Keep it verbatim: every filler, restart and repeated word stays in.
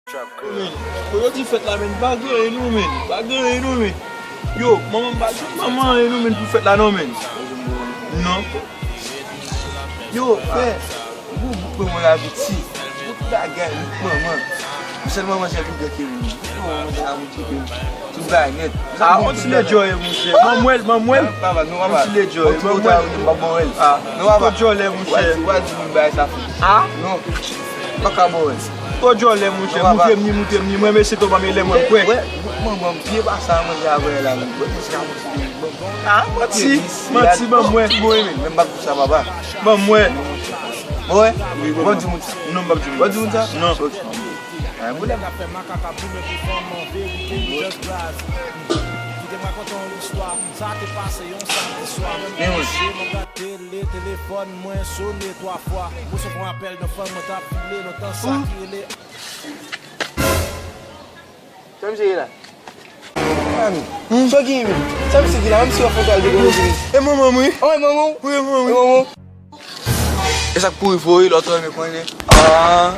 Men, pou yo di fèt la, men, pa gen anyen non, men. Pa gen anyen non, men. Yo, manman m pa di manman anyen non, men, pou fèt la non, men. Non. Yo, frè, gwo bout manman la piti. Tout bagay, bout manman. Sèl manman sèl pi gran ke li. Manman sèl pi gran ke li. Tout bagay nèt. Ah, on ti lè djòlè, monchè. Ban mwen l, ban mwen l. Papa, non, papa. On ti lè djòlè, ban mwen l. Papa, non, papa. Ah, non, papa. Twò djòlè, monchè. Wè, di moun bagay sa fou. Ah? Non. Pa ka bon, wè. Twò djòlè, monchè. Non, papa. Moute m ni, moute m ni. Mwen, mesye, to pa men lè mwen kwè. Wè, manman, byen pase a manje avè la, men. Bon, mesye, a manje, bon. Ah, manti. Manti, ban mwen. Bon, men, men, m pa pou sa, papa. Ban mwen. Bon, wè. Wi, bon, bon, di moun sa. Non, m p ap di moun. Bon, di moun sa? Non. Ok. Ay, boulèm. Kite m rakonte yon istwa. Sa te pase yon samdi swa. Men wi. Mwen gade tele, telefòn mwen sone twa fwa. Mwen resevwa yon apèl nan fanm mwen t ap file lontan sa ki rele. Sa misye ye la? Ami, sa w gen menm? Sa misye gen la? Menm si w ap fè kal de kote. E manman m, wi. Oh, e manman w? Wi, e manman m, wi. E manman w? E sa k pouri fò, wi, lòt lè men konnen. Ah.